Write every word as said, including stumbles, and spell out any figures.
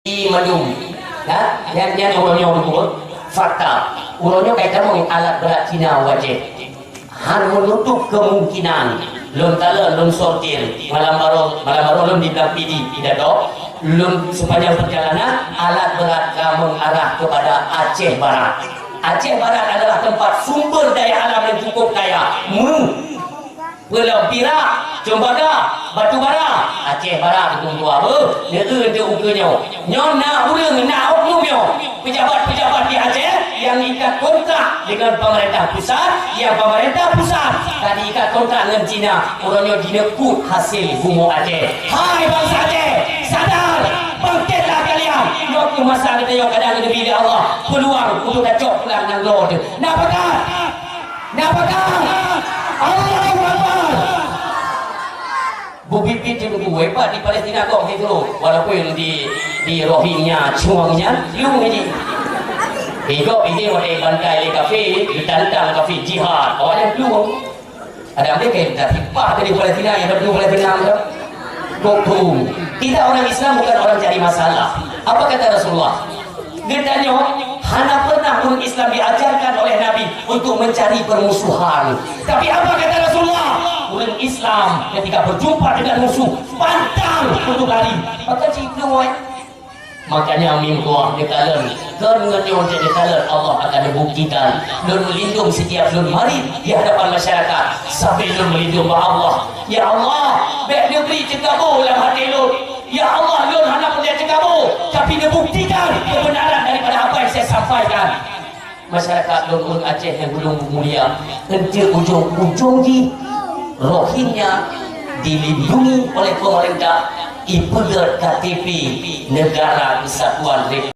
Di mandum, ya, nyan, nyan uroe nyoe dulu, fakta. Uroe nyoe kai tamong alat berat Cina u Aceh. Han menutup kemungkinan lôn kalon, lôn sortir malam baroe, malam baroe lôn di Blang Pidi, di Dato. Lôn sepanjang perjalanan alat berat ka mengarah kepada Aceh Barat. Aceh Barat adalah tempat sumber daya alam yang cukup kaya. Mu Pulo Pirak, Cembaga, Batu Bara, Aceh Barat, Gunung Tua, beuh, neueu teu ukeue nyoe. Nyoe na ureueng, na oknum nyoe, pejabat-pejabat di Aceh nyang ikat kontrak dengan pemerintah pusat, nyang pemerintah pusat ka diikat kontrak ngon Cina, uroe nyoe jineuk kut hasil bumoe Aceh. Hai bansa Aceh, sadar, bangkitlah kalian! Nyoe keuh masa geutanyoe kadang geubri lé Allah peuluang untuk tacok pulang nyang bloe teuh. Na pakat? Na pakat? Allahu Akbar! Bubit-bit teungku, hebat di Palestina kong situ. Walaupun di, di Rohingya, cuangnya, lu ni. Igok ini watée bantai lé kafé, ditantang kafé jihad. Awaknyan lu. Ada ambil kain dari pah dari Palestina yang ada Palestina tu. Kok tu? Kita orang Islam bukan orang cari masalah. Apa kata Rasulullah? Geutanyoe hana pernah ureueng Islam diajarkan oleh Nabi untuk mencari permusuhan. Tapi apa kata Rasulullah? Ureueng Islam ketika berjumpa dengan musuh, pantang untuk lari. Maka jika Makanya minggu geukalon, kon ngon nyoe cek geukalon, Allah akan membuktikan. Lôn melindung setiap lôn marit di hadapan masyarakat, sambil lôn melindung bak Allah. Ya Allah, bèk neubri ceukabô lam até lôn. Ya Allah, lôn hana peureulèe ceukabô, tapi neubuktikan kebenaran daripada apa yang saya sampaikan. Masyarakat lôn ureueng Aceh nyang ulôn mulia, eunteuk ujong-ujong jih Rohingya dilindungi oleh pemerintah, ipeugèt K T P Negara Kesatuan Republik